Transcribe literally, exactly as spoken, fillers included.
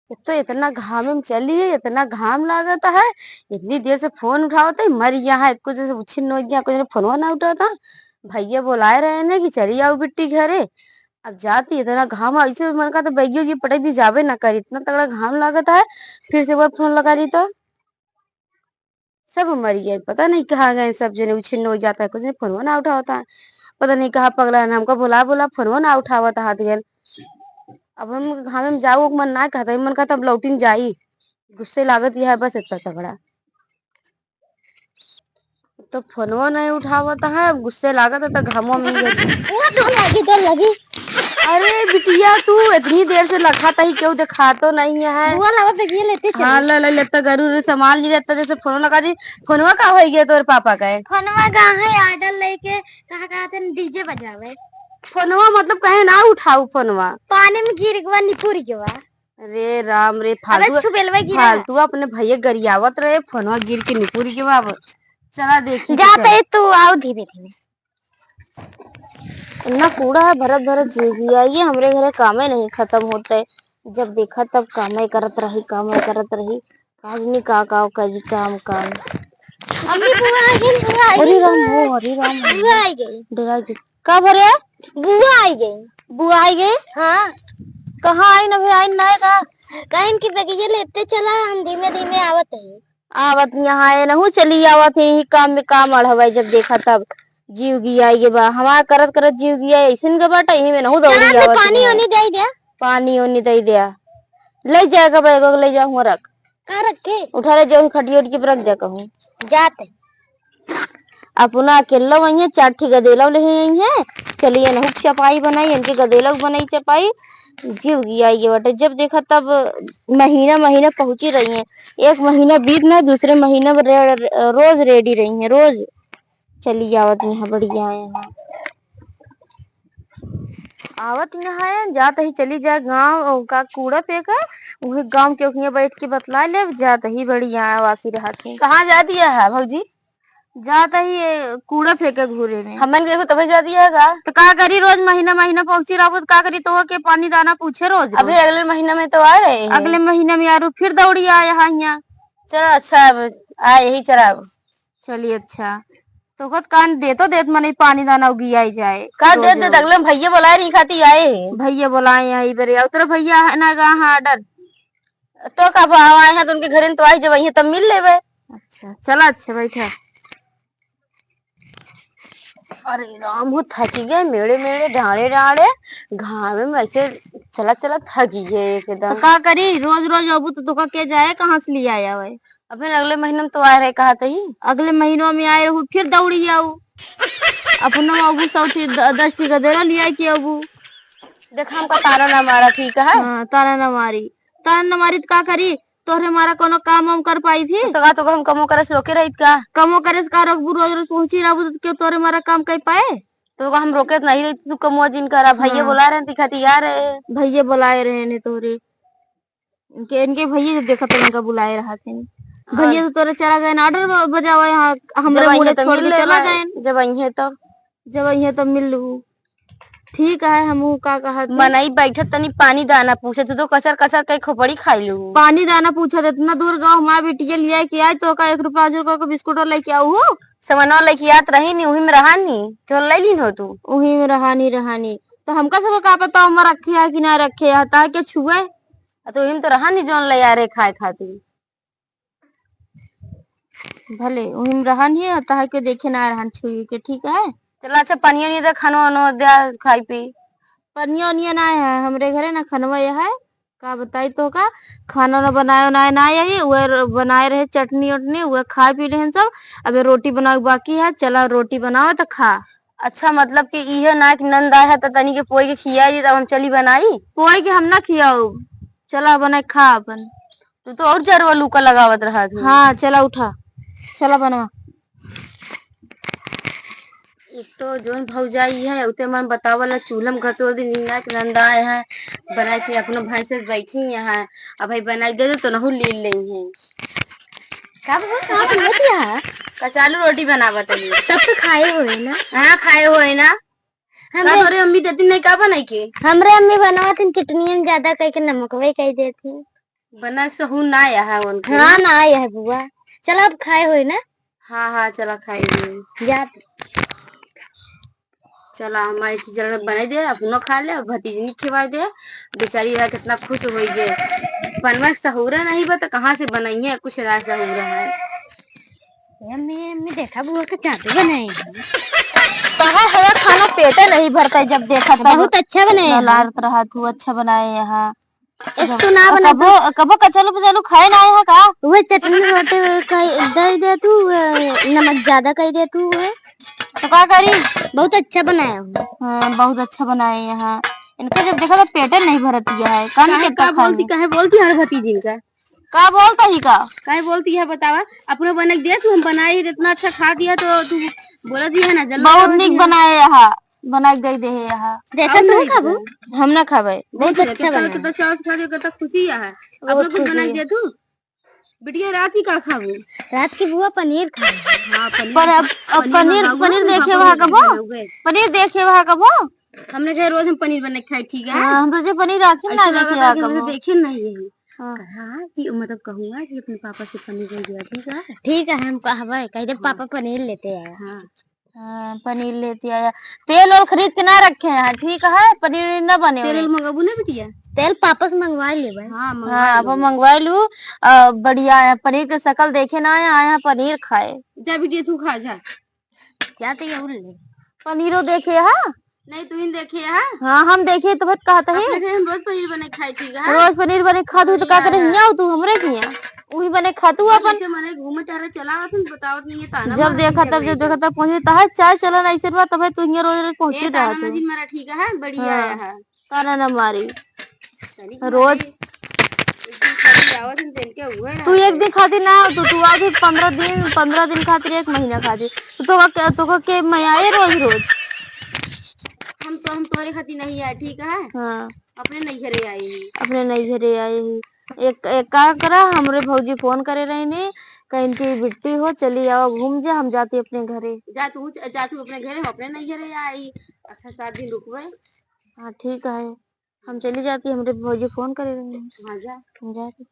एक तो इतना घाम में चली है, इतना घाम लागत है, इतनी देर से फोन उठावत है, मर गया है, कुछ जैसे उछिन हो गया, कुछ फोनवा ना उठावत है। भैया बोलाए रहे हैं कि चली आओ बिट्टी घरे। अब जाती, इतना घाम है, ऐसे मन का तो बैगियो की पटक दी, जाबे ना करी, इतना तगड़ा घाम लागत है। फिर से एक बार फोन लगा दी तो सब मर गए, पता नहीं कहाँ गए, सब जने उछिन्न हो जाता है, कुछ नहीं, फोनवा ना उठावता है, पता नहीं कहाँ पगला है, हमका बोला बोला फोनवा ना उठावता हाथ गए। अब हम घामे में जाओ, मन ना कहता, मन कहता अब लौटिन जाई, गुस्से लागत यह है बस इतना तगड़ा। तो फोनवा नहीं उठावता है, अब गुस्से लागत है तो घामो में गए। ओ, डर लगी, डर लगी। अरे बिटिया, तू इतनी देर से लखा तही, केहू देखा तो नहीं है। बुआ लावा, बैगिया लेते चली। हाँ, ले, ले, लेता गरू रे, सामान ली लेता, जैसे फोन लगा दी। फोनवा का हो गया तोर पापा का है? फोनवा का है, ऑर्डर लेके कहा कहते हैं डीजे बजावे। फोनवा मतलब कहे ना उठाऊ फोनवा। पानी में गिर गवा, निपुर गवा। अरे राम रे, अबे फालतू, छुबेलवा गिरा। फालतू अपने भैया गरियावत रहे, फोनवा गिर के निपुर गवा। अब चला देखी तो जाते चल। ही तू आओ धीरे धीरे। इतना कूड़ा है, भरत भरत जी गया, ये हमरे घरे कामे नहीं खत्म होते। जब देखा तब कामे करत रही, कामे करत रही। आज नहीं का का करी काम काम। अम्मी, बुआ आ गई, बुआ आ गई, अरे राम बुआ। हो, अरे राम हो। बुआ आ गई। डरा गई। का भरे? बुआ आ गई। बुआ आ गई? हाँ। कहाँ आई ना भाई, आई ना का? कहीं इनकी बैगिया लेते चला, हम धीमे धीमे आवत है। आवत यहाँ है नहू, चली आवत है, यही काम में काम अड़हवाई, जब देखा तब जीव गियाई गे बा। हमार करत करत जीव गियाई, ऐसन के बाटा, यही में नहू दौड़ी जात है, आवत पानी है। ओनी दे दे। पानी ओनी दे दे। ले जाएगा बैगो, ले जा, हुआ रख। का रखे? उठा ले, जो ही खटिया उठिया पर रख दे कहूँ। जाते। अपना अकेला वही है, चार ठी गदेला ले ही यही है। चलिए नहू चपाई बनाई, इनके गदेला बनाई चपाई। जीव गियाई गे बाटे, जब देखा तब महीना महीना पहुँची रही है। एक महीना बीत ना, दूसरे महीना में रे-, रोज रेडी रही है, रोज चली आवत यहाँ बढ़िया है यहाँ। आवत यहाँ है, जात ही चली जाए गाँव, का कूड़ा फेंका, वही गाँव के ओखिया बैठ के बतला ले, जात ही बढ़िया है, वासी रहत है। कहाँ जाती है भौजी? जात ही ये कूड़ा फेंके घूरे में। हमन के देखो तबे जाती है का? तो का करी, रोज महीना महीना पहुँची रहबो, तो का करी, तो के पानी दाना पूछे रोज, अबे रोज। अगले महीना में तो आ रहे हैं। अगले महीना में यारू फिर दौड़ी आए यहाँ, यहाँ। चल अच्छा, अब आ यही चला अब। चलिए अच्छा, तो कहत कान दे तो देत मने पानी दाना उगियाई जाए। का रोज देत देत रोज। अगले में भैया बोलाए रही खाती आए हैं। भैया बोलाए हैं, ई बेरे। उतरो भैया है ना गा, हाँ, डर। तो का भाव आए हैं तो उनके घरे तो आई, जब आई है तब मिल लेबे। अच्छा, चला अच्छा, बैठा। अरे राम हो, थकी गए, मेड़े मेड़े, डाँड़े डाँड़े, घामे में ऐसे चला चला थकी गए एकदम। तो का करी, रोज रोज अबू तो तोका के जाए, कहाँ से लिया आवे? अबे अगले महीना में तो आए रहे, कहा तही। अगले महीनों में आए रहू, फिर दौड़ी आऊ। अपनो अबू सौ ठी, द-, दस ठी गदेला लिया के अबू। देख, हमका ताना ना मारा, ठीक है? हाँ, ताना ना मारी। ताना ना मारी तो का करी? तोहरे मारा कोनो काम वाम कर पाई थी? तो का तोका हम कमो करे से रोके रहित का? कमो करे से का रोकबू? रोज रोज पहुँची रहबू तो क्यों तोहरे मारा काम कर पाए? तो का हम रोके तो नहीं रहित, तू कमो जिन करा। भैया हाँ। बोला रहे, दिखा दिया रहे। भैया बोलाए रहे ने तोहरे। इनके, इनके भैया जब देखा तो इनका बुलाए रहा थे। हाँ। भैया तो तोरे चला गए ना, ऑर्डर ब-, बजावा यहाँ, हमरे जब अइहे मुड़े तो छोड़ मिल के चला लेबे, गए। जब अइहे तो। जब अइहे तो मिल लू। ठीक है, हमहू का कहत है। मनई बैठत तनी पानी दाना पूछे, तू तो कचर कचर कई खोपड़ी खाई लू। पानी दाना पूछत, इतना दूर गवा हमार बिटिया लिया के आए, तो का एक रुपया पाँच रुपया का बिस्कुट और लेके आऊ हो? समनवा लेके आत रही नी, उही में रहा नी, चल ले लीन हो तू। उही में रहा नी, रहा नी। तो हमका सब का पता, हम रखे है कि ना रखे है, ताकि छुए। आ तो उही में तो रहा नी, जौन ले आ रहे खाए खातिर। भले, उही में रहन ही, तहार के देखे ना रहन छुई के, ठीक है? चला, अच्छा, पानी वानी दे, खानो वानो दे, खाई पी। पनिया वनिया ना है हमरे घरे, ना खनवा ये है। का बताई तो का, खाना ना बनाए, बनाए ना यही, उहे र-, बनाए रहे चटनी उटनी, उहे खाए पी लेहन सब। अबे रोटी बनावे बाकी है, चला रोटी बनावे तो खा। अच्छा, मतलब कि इहे ना कि नंद आए है तो तनी के पोई के खियाई दी, तब हम चली बनाई? पोई के हम ना खियाऊ, चला बनाए खा अपन। तू तो और जरवा लूका लगावत रहत हूँ। हाँ, चला उठा, चला बनवा। एक तो जोन भौजाई है, उते मन बतावला, चूल्हा में घसोर दी, नीना के नंदा आए हैं, बना के अपना भैंस से बैठी यहाँ। अब भाई बनाई दे दे तो नहु लील लेई है। का बाबा, का बनवत है? कचालू रोटी बनावत है। तब तो खाए होए ना? हाँ, खाए होए ना। हमरे का तोरे अम्मी देती नहीं का बनाई के? हमरे अम्मी बनवत हैं चटनिया में ज्यादा कह के नमकवे कह देती। बना के सहू ना आया है उनके। हाँ, ना आया है बुआ। चला अब खाए होई ना। हाँ, हाँ, चला खाए होई। जा। चला, हमारे की जल्द बनाई दे, अपनो खा ले, भतीजनी खिवा दे। बेचारी रहा कितना खुश होई गे। बनवा के सहूरा नहीं बा, तो कहाँ से बनाई है, कुछ ना सहूरा है। ए अम्मी, अम्मी, देखा बुआ के चाटू बनाए हैं। कहाँ हवा खाना पेटे नहीं भरता है जब देखा तब। बहुत अच्छा बनाए हैं। लारत रहा तू, अच्छा बनाए यहाँ। एक तो ना बना कबो, कबो कचलू पचलू खाए ना आए हैं का? वो चटनी रोटी कही दे दे तू, नमक ज्यादा कही दे तू। तो का करी? बहुत अच्छा बनाया हूँ। हाँ, बहुत अच्छा बनाए यहाँ। इनका जब देखा तो पेटे नहीं भरत है। कान काहे के का बोलती, काहे बोलती हर भतीजी इनका? का बोलता ही का? काहे बोलती है बतावा? अपने बने के दे तू, हम बनाए ही इतना अच्छा खा दिया तो तू बोला दिया है ना, जल्दी बहुत निक बनाए यहाँ, बना के दे दे है यहाँ। देखा और तू नहीं खाबू? तो। हम ना खाबे। बहुत अच्छा बना। कितना चाव से खा दिया, कितना खुशी है। अपने कुछ बना के दे तू। बिटिया, रात की का खाबू? रात की बुआ पनीर खाए। हाँ, पनीर पर अब, अब पनीर पनीर, मंगाऊ, पनीर देखे वहाँ कबो? पनीर देखे वहाँ कबो? हमने कहे रोज हम पनीर बना के खाए, ठीक है? हाँ, हम तो जो पनीर आखिर ना देखे वहाँ कबो। देखे नहीं है। हाँ। कहा कि मतलब कहूँगा कि अपने पापा से पनीर ले लिया, ठीक है? ठीक है, हम कहबे, कह दे हाँ। पापा पनीर लेते आया। हाँ। हाँ, पनीर लेती आया। तेल ओल खरीद के ना रखे हैं, ठीक है? पनीर उनीर ना बने तेल हुए। ओल मंगाबू ना बिटिया? तेल पापा से मंगवा लेबे। हाँ, मंगवा हाँ, अब लेबे। मंगवा लू। आ, बढ़िया है, पनीर के शकल देखे ना आया, आया पनीर खाए। जा बिटिया, तू खा जा। जा तो ये उल ले। पनीरो देखे है? नहीं, तू ही देखे है। हाँ, हम देखे तो बहुत कहता है। अपने घर हम रोज पनीर बने खाए, ठीक है? रोज पनीर बने खा तू तो का करे, हियाँ तू हमरे किया। उही बने खा तू अपन। मने घूमे टहरे चला आवत हन, बतावत नहीं है, ताना जब मारत देखा नहीं तब, जब देखा तब पहुँचे। तहार चाल चलन ऐसे बा, तबे तू हियाँ रोज रोज पहुँचे रहत है। दिन मेरा ठीक है, बढ़िया है। ताना ना मारी। रोज। एक दिन खातिर आवत हन, तो इनके हुए ना तू एक दिन खातिर ना, तू, तू आज पन्द्रह दिन, पन्द्रह दिन खातिर, एक महीना खातिर। तो तोका के, तोका के मयाए रोज रोज। हम तो, हम तोरे खातिर नहीं आए, ठीक है? हाँ। अपने नैहरे आए ही। अपने नैहरे आए ही। एक, एक का करा, हमरे भौजी फोन करे रही नी, कहीं की बिट्टी हो, चली आवा घूम जा, हम जाती अपने घरे। जा तू, जा तू अपने घरे, हम अपने नैहरे आई। अच्छा, सात दिन रुकबे। हाँ, ठीक है, हम चली जाती, हमरे भौजी फोन करे रही नी। हाँ, जा। हम जाती।